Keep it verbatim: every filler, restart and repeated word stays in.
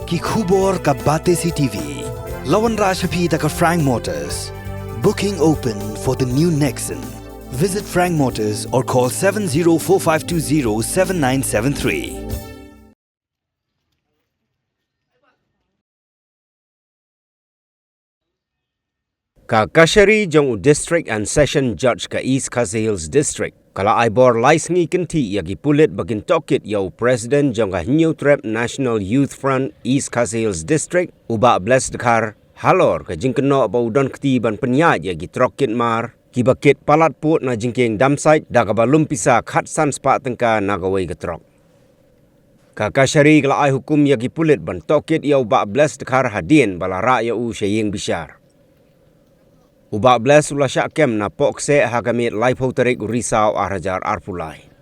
Ki khubor ka Batesi TV. La wanrah sha phi da ka Frank Motors. Booking open for the new Nexon. Visit Frank Motors or call seven zero four five two zero seven nine seven three. Ka Kashari jong u District and Session Judge ka East Khasi Hills District ka la ai bor lai sngi kynthih ïa ki pulit ba kin tohkit ïa u President jong ka Hynñiewtrep National Youth Front East Khasi Hills District, u Bah Bless Dkhar, halor ka jingkynnoh ba u don kti ban pynïaid ïa ki trok kit mar kiba kit palat pud na jingkieng Damsait da kaba lum pisa khatsan spah tyngka na kawei ka trok. Ka Kashari ka la ai hukum ïa ki pulit ban tohkit ïa u Bah Bless Dkhar hadien ba la rah ïa u sha ïing bishar. U Bah Bless u la shah kem na pohkseh ha ka miet laiphew tarik u Risaw ar hajar arphew lai.